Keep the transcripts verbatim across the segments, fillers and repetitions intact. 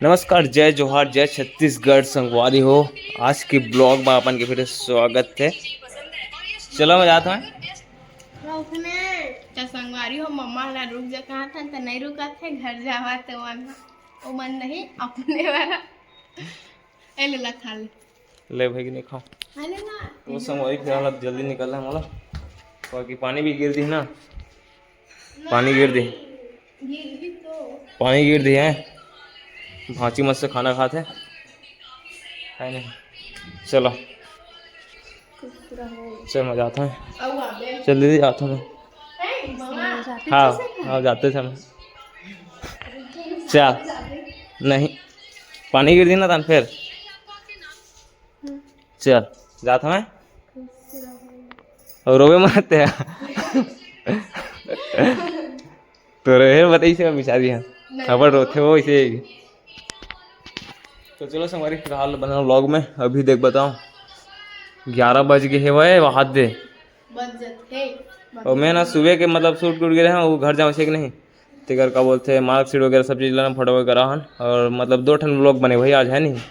नमस्कार, जय जोहार, जय छत्तीसगढ़ संगवारी हो। आज के ब्लॉग में अपन के फिर स्वागत है। चलो, मैं जाता हूँ। तो संगवारी हो, मम्मा ला रुक जा कहा था, तो नहीं रुका थे, घर जावा तो मन, ओ मन नहीं, अपने वाला। ए ले ला, खा ले। ले भाई, नहीं खाओ। अरे ना। वो संगवारी फिलहाल अब जल्दी निकलना है मोला, क्योंकि पानी भी गिर दी ना। पानी गिर दी। गिर दी तो। पानी गिर दी है। भांची मस्त से खाना खाते हैं, है नहीं? चलो। चल, मैं जाता हूँ। चल दीदी, जाता हूँ मैं। हाँ, हाँ, जाते थे मैं। चल। नहीं, पानी गिर दी ना तन फिर। चल, जात हवं। अउ रोवे मत ते। तो रोहे बताई से बिचारी है। खबर रोथे वो इसे। तो चलो संगवारी, फिलहाल बना vlog में। अभी देख बताओ, ग्यारह बज गए हे वह, वहाद दे। बज जथे। अउ मैं ना सुबह के मतलब शूट टूट गए हैं, वो घर जाऊँ से कि नहीं, तेकर का बोलते, मार्कशीट वगैरह सब चीज़ लाना, फोटो वगैरह हन। और मतलब दो ठन vlog बने भाई आज, है नहीं?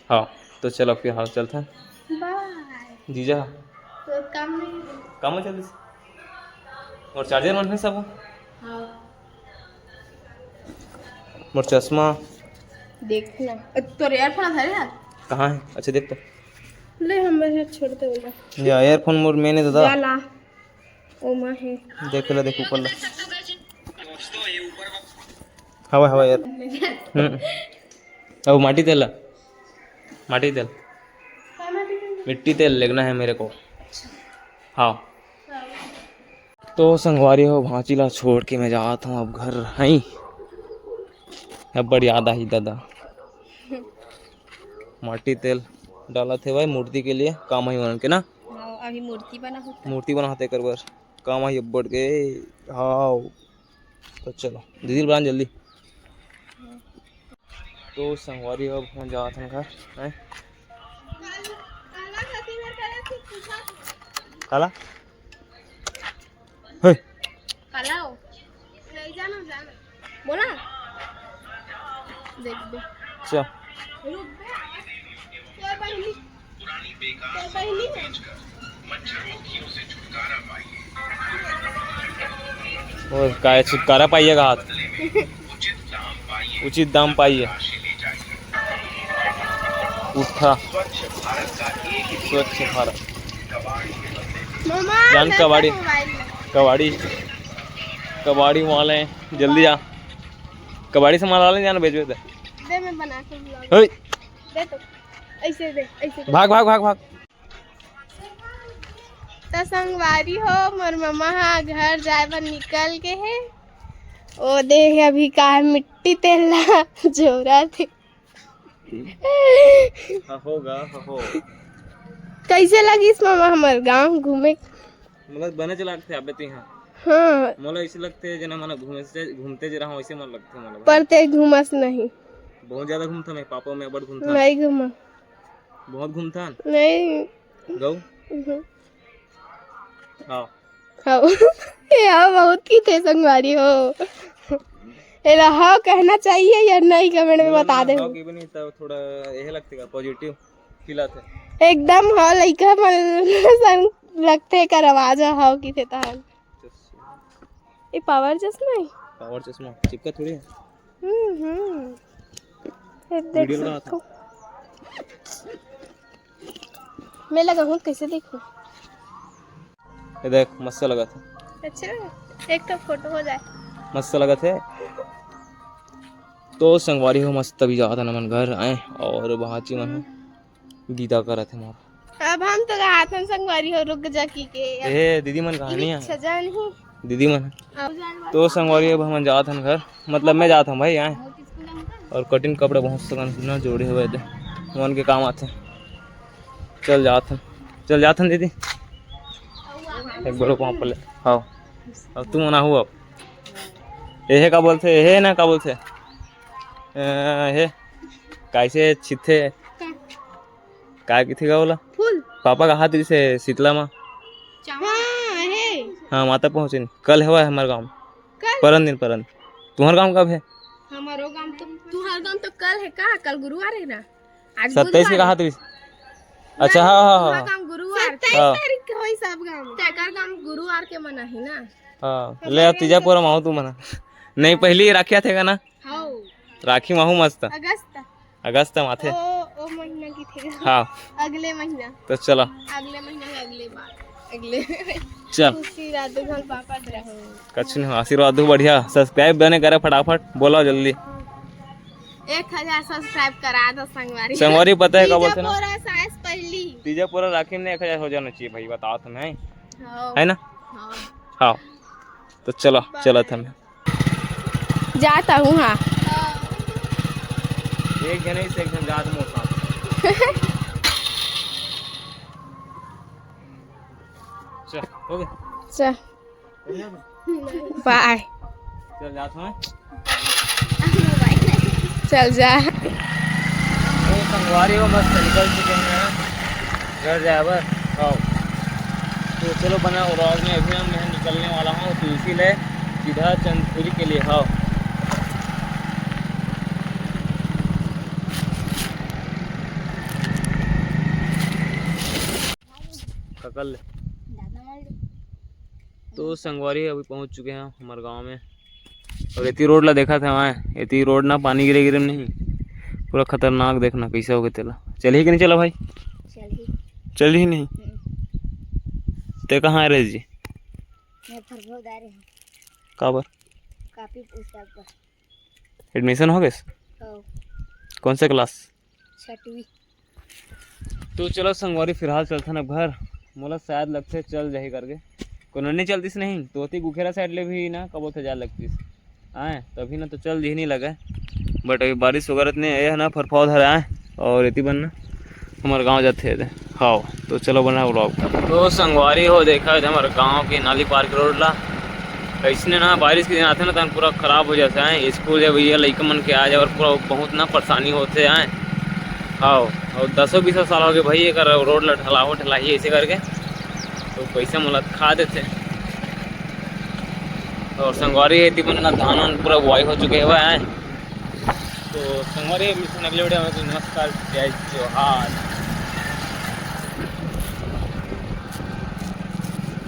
हाँ, तो चलो फिर हाल चलते हैं। बाय। जीजा। तो काम नहीं। काम में चल दिस। और चार्जर मन है सब। हाँ। मोर चश्मा। देख ना। अ, तोर ईयरफोन है यार। कहाँ है? अच्छा देख तो। ले, हम बस छोड़ दे बोला। या ईयरफोन मोर मैंने दादा। जा ला। ओ माँ है। देख ला, देख ऊपर ला। हवा, हवा यार। हम्म। अब माटी तेल ला। माटी तेल। मिट्टी तेल लेना है मेरे को। हाँ। तो संगवारी हो, भांची ला छोड़ के मैं जात हूँ अब घर। हई, अब्बड़ याद आही दादा। माटी तेल डालत हे भाई, मूर्ति के लिए काम आही उनके ना। हाँ, अभी मूर्ति बना होता। मूर्ति बनाते कर बर काम आही अब्बड़ के। हाँ, तो चलो दीदी बना जल्दी। तो संगवारी हो, अब हम जात हन घर, हैं? काला? हे। काला हो? बोला। देख दे। चल। रुक बे। तोर बहिनी। और काय छुटकारा पाइएगा हाथ। उचित दाम पाइए। उठा। स्वच्छ भारत। मामा, जान दे कबाड़ी, मोबाइल। कबाड़ी, कबाड़ी वाले, जल्दी आ। कबाड़ी से माल आ ले, जान बेचबे दे। दे, मैं बना के vlog। ओए। दे तो। ऐसे दे, ऐसे दे। भाग, भाग, भाग, भाग। त संगवारी हो, मोर ममा ह घर जाए बर निकल गे हे। ओ दे, अभी का मिट्टी तेल ला जोरत हे। हहो गा, हहो। कैसे लगिस ममा हमर गांव घूमे? मतलब बने च लगथे आबे तिहां। हाँ। मोला ऐसे लगथे जना मन घूमे से, घूमते जे रहा वैसे मन लगथे मोला। पर ते घूमस नहीं। बहुत ज्यादा घूमता मैं, पापा मैं बड़ घूमता। नहीं घूमा। बहुत घूमथन? नहीं। गऊ? उहुं। हाँ। हाँ। ये हाँ बहुत की थे संगवारी हो। एला हाँ कहना चाहिए या नहीं, कमेंट में बता दे। हाँ, कि बनी तब थोड़ा यह लगते का पॉजिटिव फील आते। एकदम हाँ, लइका मन सन लगते कर आवाज हाँ की थे तहन। ये पावर चश्मा है? पावर चश्मा चिपका थोड़ी है। हम्म, हम्म। ये देख वीडियो लगा सकते हो। मैं लगा हूँ, कैसे देखूँ? ये देख, मस्त लगा था। अच्छा, एक तो फोटो हो जाए। मस्त लगा थे। तो संगवारी हो, मस्त अभी जात हन हमन घर आए और भांची मन ह दीदा करत हे मोर। अब हम तो कहात हन संगवारी हो, रुक जा की के। ए, दीदी मन कहानी है। अच्छा जान ही। दीदी मन। अब जान तो संगवारी, अब हमन जात हन घर, मतलब मैं जात हूँ भाई आए। और कटिंग कपड़ा बहुत सकन ना जोड़े हुए थे, मन के काम आते। चल जात हन, चल जात हन दीदी। एक बार पाँव पले। हाँ। अब तू मना हो अब। एहे का बोलथे, एहे ना का बोलथे? अ, हे, कैसे छिथे? का? का किथे का बोला? फूल। पापा का हाथ से शीतला माँ। हाँ, हे। हाँ, माता पहुँचे नहीं। कल हवा है हमारे गाँव। कल? परन दिन, परन। तुम्हारे गाँव कब है? हमारो गाँव तो, तुम्हारे गाँव तो कल है। का कल गुरुवार है ना, आज सत्ताईस के बुधवार कहा है। तू? अच्छा, हाँ, हाँ, हाँ, हाँ। काम गुरुवार के। सत्ताईस हाँ। तारीख के होई सब काम। तेकर काम गुरुवार के मना है ना। हाँ, ले अब तीजा पूरा माहू तू मना। नहीं, पहली राखिया थे का ना? हाँ। राखी माहू मस्त। अगस्त। अगस्त में आथे। ओ, ओ महीना की थे। हाँ। अगले महीना। तो चलो। अगले महीना के अगले बार। अगले। चल। खुशी राधे घल पापा रहो। कछु नहीं, आशीर्वाद दो बढ़िया। Subscribe बने करे फटाफट, बोला जल्दी। एक हजार subscribe करा दो संगवारी। संगवारी पता है का तीजा बोलते ना? पूरा सास पहली। तीजा पूरा राखी में एक हजार हो जाना चाहिए भाई, बताओ तुम्हें। हाँ। है ना? हाँ। हाँ। तो चलो, चलो थम। जाता हूँ, हाँ। एक जने से एक जन जात मोर साथ। चल, हो गया। चल। बाय। चल, जात हूँ। चल जा। तो संगवारी हो, मस्त निकल चुके हैं घर जाए बर। हाँ। तो चलो बना vlog में, अभी हम, मैं निकलने वाला हूँ, तो इसीलिए सीधा चंदपुरी के लिए। हाँ। ककल ले। तो संगवारी अभी पहुंच चुके हैं हमारे गांव में। और एती रोड ला देखा था वहाँ, एती रोड ना पानी गिरे गिरे नहीं, पूरा खतरनाक। देखना कैसे हो गए तेला। चल ही कि नहीं चला भाई? चल ही। चल ही नहीं। हम्म। ते कहाँ है रहे जी? मैं फरफौदा रहे हूँ। काबर? कापी पुस्तक पर। Admission हो गए? हो। कौन से class? छठवीं। तो चलो संगवारी, फिलहाल चलथन अब घर। मोला शायद लगथे चल जाही करके। कोनो नहीं चलतीस नहीं, तो ओती गुखेरा side ले भी ना कबो थे जाए लगतीस। आए, तभी ना तो चल दिही नहीं लगे। But अभी बारिश वगैरह इतने ये है ना, फरफाव धर आए और इतनी बन ना हमारे गाँव जाते हैं। हाँ, तो चलो बना vlog। तो संगवारी हो, देखा है हमारे गाँव के नाली पार के रोड ला। ऐसने ना बारिश के दिन आथे ना, तहन पूरा खराब हो जाथे। आए, स्कूल या भैया लइका मन के आ जाए और पूरा बहुत ना परेशानी होथे। आए, हाँ, और दसों बीसों साल हो गए भाई, एकर रोड ला ढलाहो ढलाही ऐसे करके, तो पैसा मोला खा देथे। और संगवारी, एती मन ना धान वान पूरा बुआई हो चुके हवय। आए, तो संगवारी, मिलथन अगले video में। तो नमस्कार, जय जोहार।